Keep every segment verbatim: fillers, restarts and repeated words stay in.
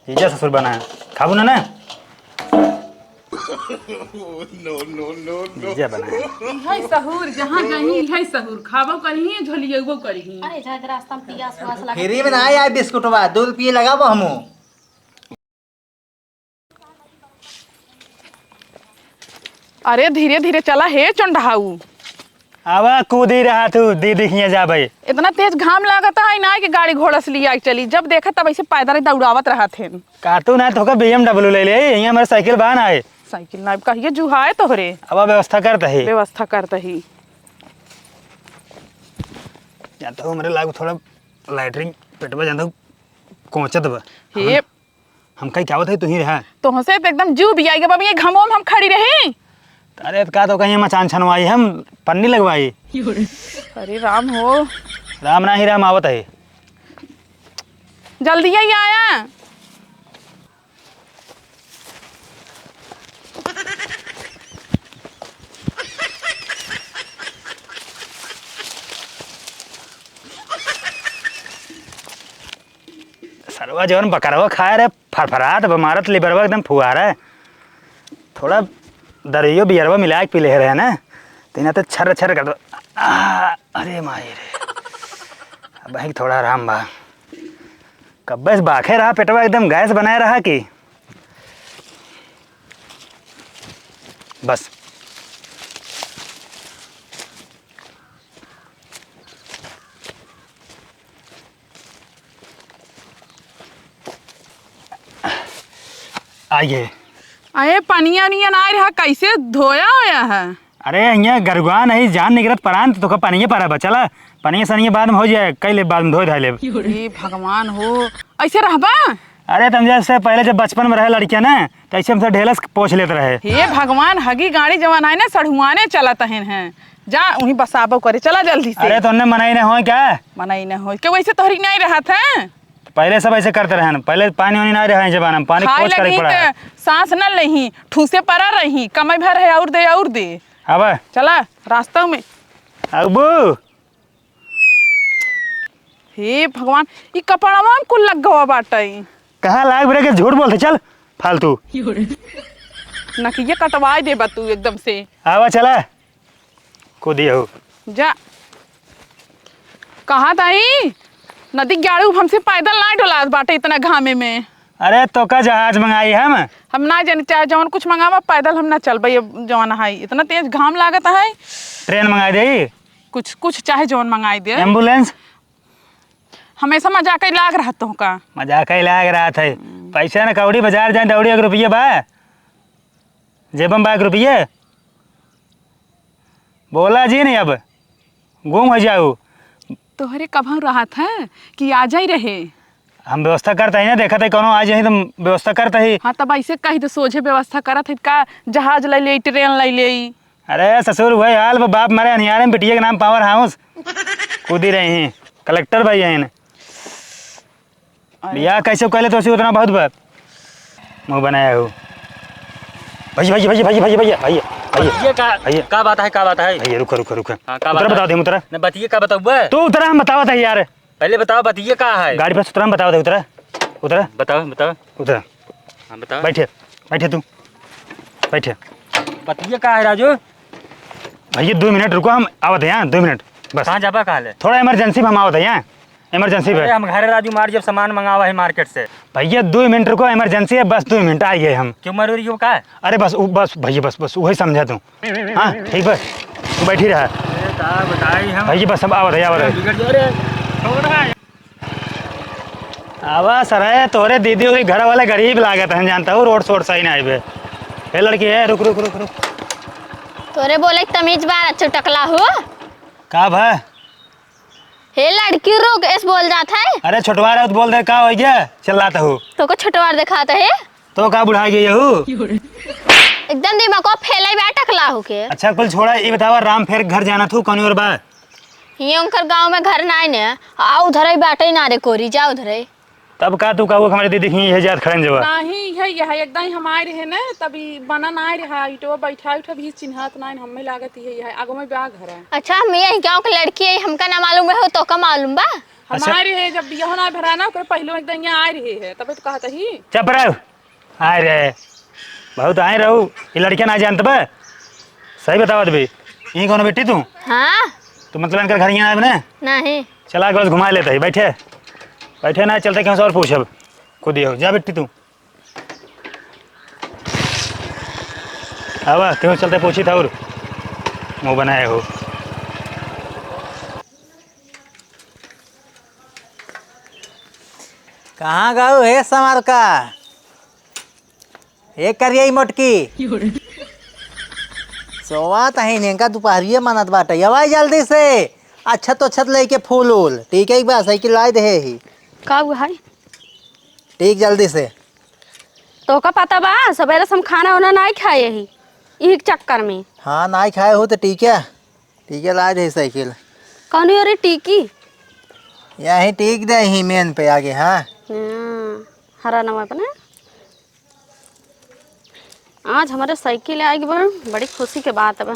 जीजा ससुर बना है, खाबू ना ना? जीजा बना है। इहै सहूर, जहाँ जाही इहै सहूर, खाबो करिही, झोलियबो करिही। अरे, जाए दे, रास्ता में पियास उआस लगे। फ्री में ना आए बिस्कुटवा, दो रुपये लगाबो हमू। अरे धीरे धीरे चला हे चंडहाऊ। आवा कूदी रहा तू, दीदी हियाँ जाबे। इतना तेज घाम लागत है ना कि गाड़ी घोड़ा से लिया के चली, जब देखा तब ऐसे पैदल ही दौड़ावत रहत हैं। काटू ना तो का B M W ले ले, यहाँ हमारे साइकिल बा ना है। साइकिल ना कहिए जुहाए तोहरे। अब व्यवस्था करत ही। व्यवस्था करत ही। जानता हूँ मेरे लाग थोड़ा लैट्रिन पेटवा जानता हूँ कोचत बा। हे। हम कहीं क्या होता है तू ही रहा। तोहसे तो एकदम जू भी आई, अब ये घमो में हम खड़ी रही। अरे तो का तो कहीं मचान छनवाई हम पन्नी लगवाई। अरे राम हो। राम ना ही राम आवत है। जल्दी ही आया। सरवा जवन बकरवा खाए रहे, फरफरात बा, मारत लिबरवा एकदम फुआरा है। थोड़ा दरियो बियरवा मिला के पी ले रहे ना, तो इन्हें तो छर्र छर्र कर दो। आ, अरे माई रे, अब भाई थोड़ा आराम बा। कब्बे से बाखे रहा, पेटवा एकदम गैस बनाए रहा कि बस। आइए। अरे पनिया उनिया ना रहा, कैसे धोया होया है? अरे यहाँ गरुआ नहीं, जान निकलत परान, तो तोका पनिये परा बा। चला, पनिये सनिये बाद में हो जाए, कई ले बाद में धोए धाए लेब। हे भगवान हो, ऐसे रहबा? अरे तुम जैसे पहले जब बचपन में रहे लड़कियां ना, तो ऐसे हमसे ढेलस पोछ लेत रहे। हे भगवान, हगी गाड़ी जवन है ना, सढ़ुआने चलत हन हैं। जा, उहीं बसाबो करे, चला जल्दी से। अरे तो उनने मनाई ना होए क्या? मनाई ना होए, के वैसे तोहरी नहीं रहत है? पहले सब ऐसे करते रहन, पहले पानी वानी ना रहे जमाना में, पानी खाए खोज करे लगी पड़ा है। त सांस न लेही, ठूसे परा रही, कमाई भर है और दे, और दे। अब चला रास्ता में। अबू। हे भगवान, ई कपड़वा में कुल लग गवा बाटे। कहाँ लाग बेटा के झूठ बोलते, चल फालतू। नकिया कटवाए देबा तू एकदम से। आवा चला। कूदी हो। जा। कहा ताई, नदी गाड़ू हमसे पैदल ना डोलात बाटे इतना घामे में। अरे तो का जहाज मंगाई हम? हम ना जाने, चाहे जवन कुछ मंगावा, पैदल हम ना चलबे। ये जवन है, इतना तेज घाम लागत है। ट्रेन मंगाई दे। कुछ, कुछ चाहे जवन मंगाई दे। एम्बुलेंस। हमेशा मजाक ही लाग रहा तो का? मजाक ही लाग रहा था। पैसा न कौड़ी, बाजार जाए दौड़ी, एक रुपये बा जेब में बा, एक रुपये। बोला जी नहीं, अब गुम हो जाऊ। तोहरे कभऊ रहत है कि आ जाई रहे? हम व्यवस्था करत ही ना, देखत ही कौनो आ जाई तो व्यवस्था करत ही। हाँ, तब ऐसे कह दे, सोझे व्यवस्था करत ही का, जहाज ले ले, ट्रेन ले ले। अरे ससुर, वही हाल बा, बाप मरे अनियारे में, बिटिया के नाम पावर हाउस। कूदी रही, कलेक्टर भाई हैं। अरे। बियाह कैसे कहले तो उसी उतना बहुत बा। मुंह बनाया हो। भैया, भैया, भैया। ये का, भैया। का बात है, का बात है? भैया, रुको, रुको, रुको। हाँ, का उतरा, बात है? बता दे, उतरा। न, बतिये का बताऊबा? तू उतरा, हम बतावत है यार। पहले बताओ, बतिये का है? गाड़ी पर से उतरा, हम बतावत है, उतरा। उतरा। बताओ, बताओ। उतरा। हाँ, बताओ। बैठे, बैठे तू। बैठे। बतिये का है राजू? भैया, दो मिनट रुको, हम आवत है यहाँ, दो मिनट, बस। कहाँ जाबा, कहाँ ले? थोड़ा इमरजेंसी में हम आवत है यहाँ। इमरजेंसी अरे, पे। हम घरे राजू मार जब सामान मंगावा है मार्केट से। भैया, दो मिनट रुको, इमरजेंसी है, बस दो मिनट, आइए हम। क्यों मरूरी हो का? अरे बस, उ-, बस भैया, बस, बस वही समझा तू। हाँ, ठीक बस, तू बैठी रहा। अरे, का बताई हम? भैया, बस, अब आवत है, आवत है। बिगड़ जा रे। छोड़ रहा है। आवा सरे, तोरे दीदी उदी घर वाले गरीब लागत हैं, जानता हूँ, रोड सोड सही नहीं बे। ए लड़की, ए, रुक, रुक, रुक, रुक। तोरे बोले के तमीज बा, अच्छा टकला हो। का भा? हे लड़की, रुक, ऐस बोल जात है। अरे छोटवार है तो बोल दे, का हो गया? चिल्लात हो। तोको छोटवार देखात है। तो का बुढ़ा गई हो? एकदम दिमाग को फैलाई बा टकला होके। अच्छा कुल छोड़ा, ये बतावा, राम फेर घर जाना थू, कौन और बा? ये उनकर गांव में घर नाई ने, आ उधर ही बाटे ना रे कोरी, जा उधर ही। तब का तू कहू, हमारे दीदी ही यही जात खड़न जवा। नाही, यही, यही, एकदम ही हम आए रहे न, तब ई बना ना आए रहा, इटवा बैठा उठा भी चिन्हात ना, हमें लागत यही है, आगो में ब्याह घर है। अच्छा, हम यही गाँव के लड़की है, हमका ना मालूम है, तो का मालूम बा? हम अच्छा। आए रहे, जब बियाह ना भरा ना, ओकरे पहले एकदम यहाँ आए रहे है, तबे तो कहत ही। चुप रहो। आए रहे, बहुत आए रहू, ये लड़कियाँ ना जानत बा। सही बतावत बे, यहीं कौन बेटी तू? हाँ। तू मतलब इनकर घर यहाँ आए बने? नहीं। चला, एक बार घुमा लेते ही, बैठे। बैठे ना, चलते कहीं से और पूछब। खुद ही हो, जा बेटी तू। आवा, क्यों चलते पूछी था और मुँह बनाए हो। कहाँ गऊ हे संवरका? ए करिया ई मोटकी। सोवा तही नेंका दुपहरिये मनत बाटे। आवा जल्दी से। अच्छत ओछत लेके फूल उल। ठीक है, एक बार साइकिल लाई दे ही। का हुआ है? ठीक, जल्दी से। तोका पता बा, सबेरे से हम खाना उना नाई खाए ही। इही के चक्कर में। हाँ, नाई खाए हो तो ठीक है। ठीक है, ला दे साइकिल। कौन हो रे टीकी? यहीं टीक दे ही मेन पे आगे, हाँ। हाँ, हरा नवा अपने। आज हमारे साइकिल आए बा, बड़ी खुशी के बात बा।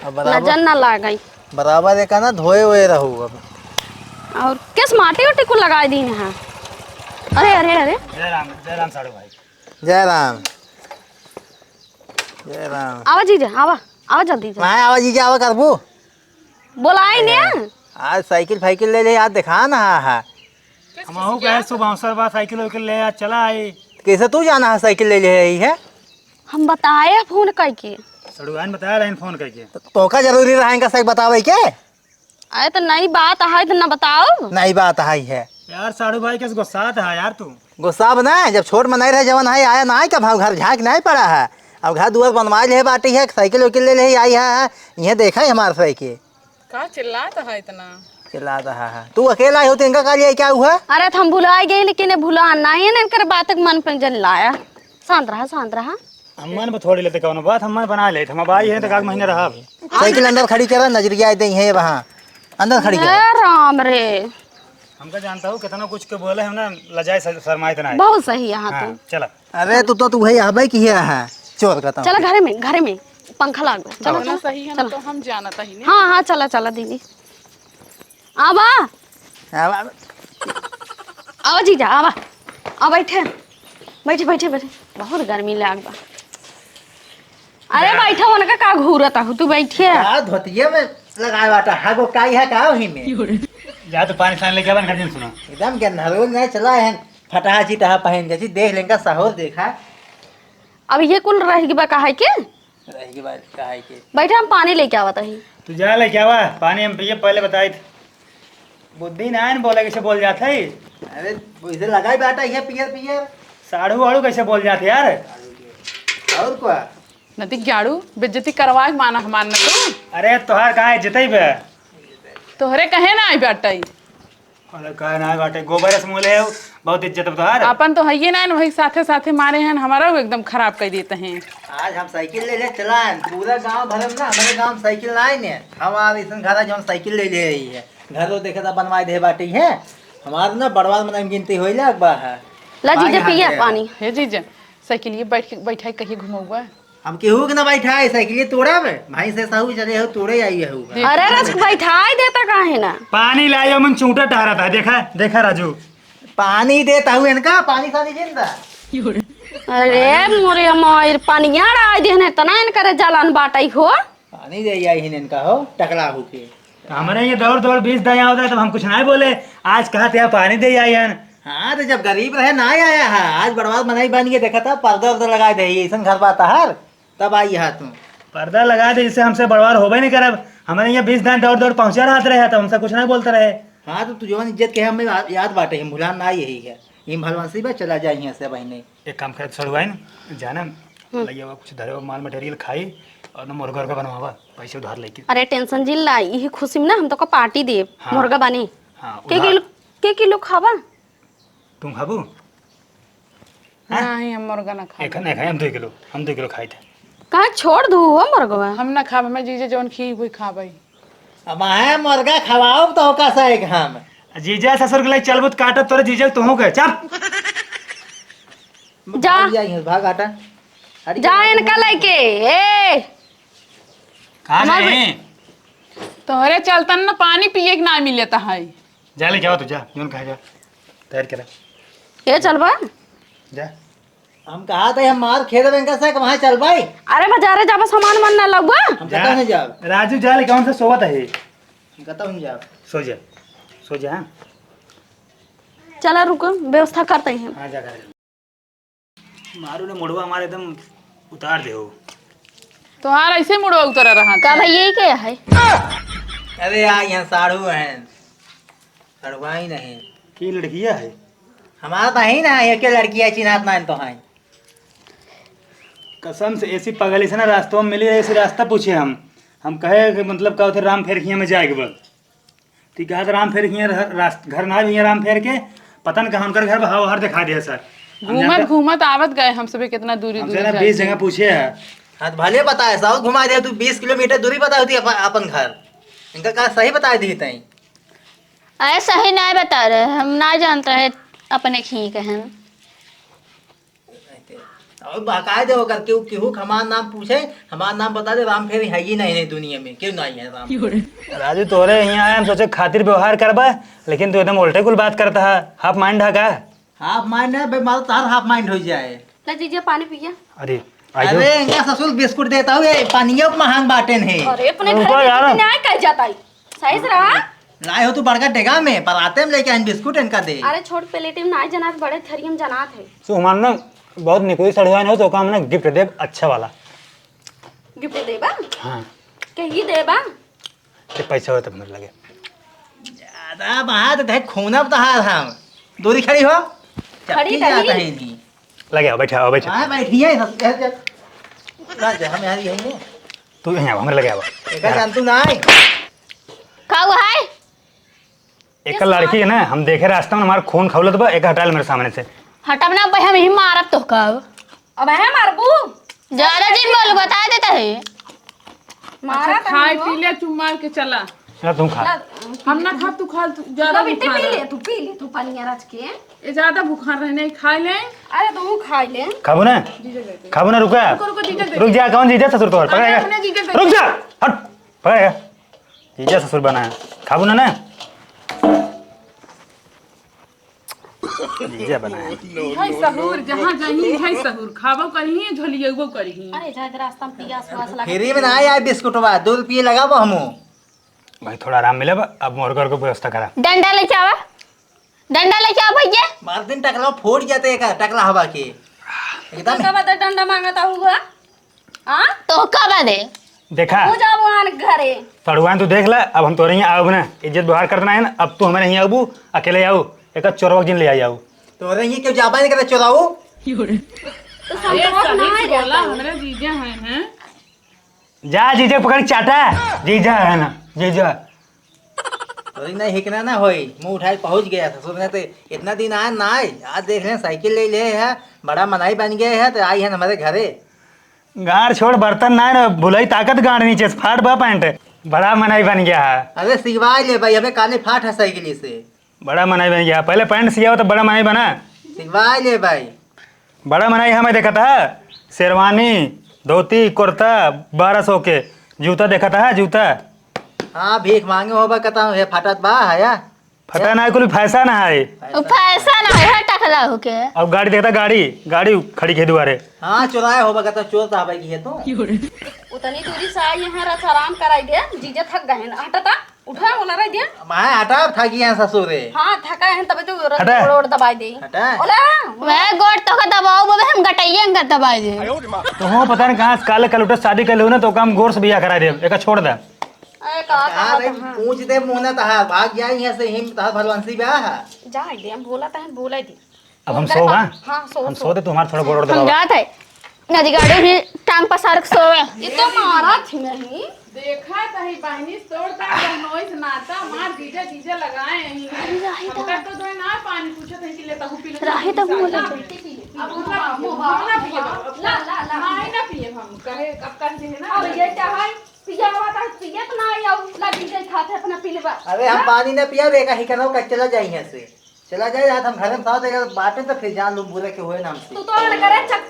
अब बराबर नजर ना लागई। बराबर एक ना धोए हुए रहू अब। और किस माटी उटी को लगाए दीन है? अरे, अरे, अरे। जय राम, जय राम साड़ू भाई। जय राम। जय राम। आवा जीजा, आवा, आवा जल्दी जा। मैं आवा जीजा, आवा करबू। बोलाई ने। आज साइकिल फाइकिल ले ले, आज देखा ना हा, हा। हमहू कहे शुभ अवसर बा, साइकिल वाइकिल ले आज चला आई। कैसे तू जाना है साइकिल ले ले आई है? हम बताए फोन करके। सड़ुआन बताया रहे फोन करके। तो तोका जरूरी रहा इनका सही बतावे के? अरे तो नई बात है तो ना बताओ। नई बात है, है। यार साड़ू भाई कैसे गुस्सा था यार तू? गुस्सा बना, जब छोट मनई रहे जवन है, आया ना है, कब घर झाँक नहीं पड़ा है। अब घर दुआर बनवा ले बाटी है, साइकिल वाइकिल ले ले आई है, है। ये देखा है हमार साइकिल। का चिल्लात है इतना? चिल्लात है, है। तू अकेला ही हो तो इनका का लिया क्या हुआ? अरे तो हम भुला गए, लेकिन ये भुला नहीं है ना, इनकर बात के मन पे जन लाया। शांत रहा, शांत रहा। अम्मन पर थोड़ी लेते कौनो बात, अम्मन बना ले, हम अब आई है तो एक महीना रहा। साइकिल अंदर खड़ी करा, नजरिया दे है वहाँ, अंदर खड़ी करा। ए राम रे। हमका जानता हूँ, कितना कुछ के बोले, हम ना लजाए, शर-, शर्माए इतना है। बहुत सही यहाँ हाँ, तो। चला। अरे तू तो, तू भाई आबे की है, चोर का तो। चला घरे में, घरे में पंखा लाग गया। चला, चला। सही है ना, चला। तो हम जानता ही नहीं। हाँ, हाँ, चला, चला दीदी। आवा। आवा। आवा जीजा, आवा। आ बैठे। बैठे, बैठे, बैठे। बहुत गर्मी लाग बा। अरे बैठा, उनका का घूरत आहू, तू बैठे। का धोतिया में लगाए बाटा, हागो काई है का ओही में? जा तो पानी सानी लेके आवा ना, गर्मी सुना। एकदम गन्हरो नहीं चला है, फटाहा चिटहा पहन के जी, देख लेंगा सहूर देखा। अब ये कुल रह गई बा काहे के? रह गई बा काहे के? बैठा, हम पानी लेके आवत ही। तू जा लेके आवा पानी, हम पिए पहले बताई थे। बुद्धि ना है न बोले, कैसे बोल जात है? अरे, वैसे लगाई बाटा, ये पियर, पियर। साढ़ू वाढ़ू कैसे बोल जात है यार? और क्या? नदी ग्याड़ू, बेइज्जती करवा के माना हमार न तू। अरे, तोहार कहाँ इज्जत है बे? तोहरे कहे ना आई बाटई। अरे, कहे ना आई बाटे, गोबर से मुँह ले आऊ, बहुत इज्जत है तोहार। अपन तो हइये ना, वही साथे साथे मारे हैं, हमारा वो एकदम खराब कर देते हैं। आज हम साइकिल ले ले चलाएं, पूरा गांव भर में ना, हमारे गांव में साइकिल ना आई ने। हमारे इसन घर है, जो हम साइकिल ले ले आई है। घरो देखे त बनवाए दे बाटी है। हमार ना बड़वार मनई में गिनती होई लाग बा है। ला जीजा, पिया पानी। हे जीजा, साइकिलिए बैठ के, बैठाई कहिए घुमौआ। हम केहू के ना बैठाए, साइकिलिए तोड़ब। भाई से सहू चले हो, तोड़े आई हो। अरे रस बैठाई देता काहे ना? पानी लायो मन चूटा टहरत है, देखा, देखा राजू। पानी देता हूँ इनका, पानी सानी जिंदा। अरे मोरे मायर, पानिया डाल देने तना इनकरे जलन बाटई हो। पानी दे आई हिन इनका हो, टकला होके। तो हमरे ये दौड़ दौड़ बीस दया होता है, तब हम कुछ नहीं बोले। आज कहा थे पानी दे आई हन। हाँ, तो जब गरीब रहे ना आया है, आज बड़वा मनई बन के देखा था, पर्दा उर्दा लगा दे, ये ऐसन घर बात हर, तब आई है तू। पर्दा लगा दे, इससे हमसे बड़वार होबे नहीं करब। हमारे यहाँ बीस दान दौड़ दौड़ पहुँचा रहत रहे, तब हमसे कुछ नहीं बोलते रहे। हाँ, तो तू जवन इज्जत के हमें या-, याद बाटे, हम भुलान ना यही है। ये भलवान से बा, चला जाए यहाँ से बहिने। एक काम कर, सड़ुआइन, जाना, हम्म। लइया कुछ धरे माल मटेरियल खाई और ना मुर्गा उर्गा बनवावा, पैसे उधार लेके। अरे टेंशन जिन ला, यही खुशी में ना हम तो का पार्टी देब, हाँ। मुर्गा बनी। हाँ, के उधार। किलो, के किलो खाबा? तुम खाबू? हाँ? नहीं, हम मुर्गा ना खाबे। एक, एक, हम दो किलो, हम दो किलो खाई थे। कहाँ छोड़ दू हो मुर्गवा? हम ना खाब, हमें जीजे जौन खी हुई खाबे। अब आहे मुर्गा खवाओ तो का सही हम। जीजा ससुर के लिए चलबू त काटब तोरे जीजा के तोहू के। चल। जा। भाग जाई है, भाग हटा। अरे जा इनका लेके। ए। कहाँ हमार जाए? तोहरे चलतन न पानी पिए के ना मिलत है। जा लेके आओ तू, जा, जौन कहा जा। तैयार करा। ए चलबा? जा। हम कहा थे, हम मार खेदब इनका से, वहाँ चल भाई। अरे बाजारे जाबा, सामान मन ना लगबा। हम जा। कतौ नहीं जाब। राजू जा लेके, कौन सा सोवत है? हम कतौ नहीं जाब। सो जा, सो जा, हाँ। चला रुको, व्यवस्था करते हैं। हाँ, जा कर। मारू ने मुड़वा हमारे एकदम उतार दे हो। तोहार ऐसे मुड़वा उतरा रहा का था। भैया, ये क्या है? अरे यार, यहाँ साढ़ू हैं। सड़ुआइन है। की लड़किया है? हमार बहिन है, एके लड़किया चिन्हात नाइन तो है। कसम से ऐसी पगली से ना रास्ता में मिली, ऐसी रास्ता पूछे हम। हम कहे कि मतलब का उधर राम फेरखिया में जाए के बाद। ठीक है, तो राम फेरखिया रह-, रास-, घर ना भी है राम फेर के, पता न कहाँ उनकर घर बा, हवा हर दिखा दिया सर। हम घूमत जानते घूमत आवत गए हम सभी कितना दूरी हम दूरी से ना जाए बीस के। जगह पूछे है। हाँ, तो भले बताए, सब घुमा दे तू, बीस किलोमीटर दूरी बता होती अपन, अपन घर। इनका का सही बता दी तई। अरे सही नाहीं बता रहे, हम ना जानत रहे अपने खींच हैं। और बहकाए दे ओकर, केहू, केहू के हमार नाम पूछे, हमार नाम बता दे, राम फेर है ही नहीं, नहीं दुनिया में, केहू नहीं है राम फेर। राजू तोरे यहाँ आए, हम सोचे खातिर व्यवहार करबा, लेकिन तू एकदम उल्टे कुल बात करता है। Half mind है का? Half mind है बे, मारो तार half mind हो जाए। ले जीजा पानी पिया। अरे, आई अरे, जाओ। इनका ससुर बिस्कुट देता हूँ, ये पानियों के महान बाटेन है। अरे, अपने घर रुको में यार। कितने आए कह जाता है? सही से रहा। लाए हो तू बड़का डेगा में, पराते में लेके आइन बिस्कुट इनका दे। अरे, छोट प्लेट में नाई जनात, बड़े थरिया में जनात है। सो हमार ना बहुत निकुई सड़ुआइन हो, तो ओका हम ना gift देब अच्छा वाला। Gift देबा? हाँ। कहीं देबा? ते पैसा होए तब मेरे लगे। ज्यादा बात है, खूना बता हम। दूरी खड़ी हो। खड़ी चपकी जाता रही। है नहीं। लगे आओ, बैठे आओ, बैठे। हाँ, बैठिए, हम, हम, हम, ना जा, हम यहाँ यहीं हैं। तू यहाँ आओ, हमरे लगे आओ। एका जानतू ना है। का हुआ है? एक लड़की है ना, हम देखे रास्ता में, हमारा खून खौलत बा, एक हटा ले मेरे सामने से। हटब ना भाई, हम ही मारब तो का। अब है मारबू? ज्यादा जिन बोल, बता देता है। मारा अच्छा, खाए पी ले, चुप मार के चला। ना तुम खा। हम ना खा, तू खा, तू ज्यादा तू पी भूखा ले, रह। तू पी ले, तू पानी रच के। ये ज्यादा भूखा रहने, खा ले। अरे तू खा ले। खाबू ना? जीजा लेते। खाबू ना, रुका। रुको, रुको, जीजा लेते। रुक जा, कौन जीजा ससुर तोहर? अरे, पकड़ेगा। अपने जीजा लेते। रुक जा, हट, पकड़ेगा। जीजा ससुर बनाया, खाबू ना ना? जीजा बनाया। इहै सहूर, जहाँ जाही इहै सहूर, खाबो करही, झोलियबो करही। अरे, जाए दे, रास्ता में पियास वास लगे। फ्री में ना आए बिस्कुटवा, दो रुपये लगाबो हमू। भाई, थोड़ा आराम मिले बा, अब मोर घर को व्यवस्था करा। डंडा लेके आवा, डंडा लेके आवा भैया। मार दिन टकला फोड़ जाते का, टकला हवा के। एकदम। का बता डंडा मांगता हुआ? हाँ? तो का बदे? देखा? तू जा भगवान के घरे। सड़ुआइन तू देख ले, अब हम तोरे यहाँ आउब ना। इज्जत व्यवहार करना है ना, अब तू हमारे यहाँ आउबू, अकेले आऊ, एक चोरवा के जिन ले आई आऊ। तोरे यहाँ क्यों जाबा नहीं करता चोराऊ? तो अरे, संतोष सही ना से बोला, रहता। हमरे जीजा हैं, हैं? जा जीजा पकड़ के चाटा, जीजा है ना, जीजा। अरे नहीं, हिकना ना होई, मुंह उठाए पहुंच गया ससुर ने तो इतना दिन आए ना आए, आज देख रहे हैं साइकिल ले ले है, बड़ा मनाई बन गया है तो आई है हमारे घरे। गाड़ छोड़ बर्तन ना है ना, भुलाई ताकत गाड़ नीचे से फाट बा पैंट, बड़ा मनाई बन गया है। अरे सिवाय ले भाई, अबे काले फाट है साइकिल से। बड़ा मनाई बन गया, पहले पैंट सियाओ तो बड़ा मनाई बना। सिवाय ले भाई। बड़ा मनई हमें देखत है, शेरवानी, धोती, कुर्ता, बारह सौ के जूता देखत है, जूता। हाँ, भीख मांगे होबा कता है, फटत बा, है या? फटा ना है, कुल फैशन है। वो फैशन है, हर टकला होके। अब गाड़ी देखता, गाड़ी, गाड़ी खड़ी के दुआरे। हाँ, चुराए होबा कता, चोर तो आवे की है तू। उतनी दूरी से आई यहाँ रस आराम कराई दे, जीजा थक गए हैं, हटता। उठा, ओला रह दिया। माय, हटा, अब थकी हैं ससुरे। हाँ, थका है, तबे तो रो-, हटा। रोड दबाई दे। हटा। ओला। मैं गोड़ तो का दबाओ, बबे हम गटैया का दबाई दे। तो हो पता नहीं कहाँ से काले कल उठे शादी कर लो ना, तो काम गोर से बियाह करा दे, एका छोड़ दे। अरे, का हाँ, कहत रे, है? पूछ दे मुँह ना तहार, भाग जाए यहाँ से, हिम तहार भलवंसी ब्याह है। जाए दे, हम बोला तहन बोला दे। अब हम उनकर सोवा? पा-, हाँ, सो, हम सो। सोते, तू हमार थोड़ा गोड़ हम दबावा। जात है। नदी गाड़ी भी टांग पसार के सोवे। ये तो मारा थी नहीं। देखा तही बहिनी, तोड़ ताड़ बहनोई से नाता, मार जीजा, जीजा लगाए हैं। अरे राही अब दा। तक तो दोई ना पानी पूछत हैं कि ले तहु पी ले, राही तहु दा पी ले। बोले। अब उनका मुँह ना पिए बाबू। ला, ला, ला। नहीं ना पिए हम, कहे, अब कह दे है ना। अब ये क्या है? पियावा ता पियत ना आऊ, ला जीजा खाते अपना पी लेबा। अबे हम पानी न पिया, बेका ही कनो का चला जाई यहाँ से। चला जाए, आज हम घर में साथ एक बातें तो फिर जान लूं, बुरा के होए ना हमसे। तू तो अड़ करे चक,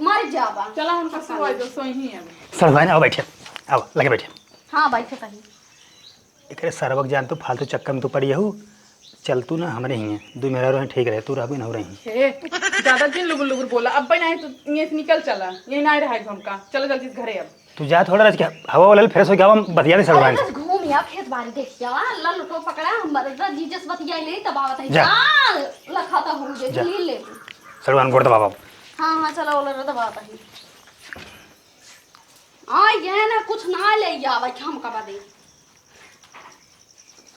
मर जाबा। चला, हमका सुआ दो, सोई ही है। सर भाई, आओ बैठे, आओ, लगे बैठे। हाँ, बैठे कहीं। एकरे सरवक जान, तू फालतू चक्कर में तू पड़ी हऊ। चल तू ना हमरे ही है, दू मेहरारू हैं, ठीक रहे, तू रहबी ना हो रही। हे, ज्यादा जिन लुगुर लुगुर बोला, अब नहीं तू ये से निकल चला, ये ना रहा है हमका। चलो जल्दी से घरे अब। तू जा थोड़ा रच के हवा वाला फ्रेश हो गया, हम बतिया नहीं सर भाई। बस घूम या, खेत बाड़ी देख या, ला लोटो पकड़ा, हम बस जीजस बतिया ले तब आवत है। जा। जा, लखा तो हो गए, जा। ले ले। सर भाई गोड़ दबावा। हाँ, हाँ, चलो, ओला दबावत है। आ, ये ना कुछ ना ले आवे, हमका बदे।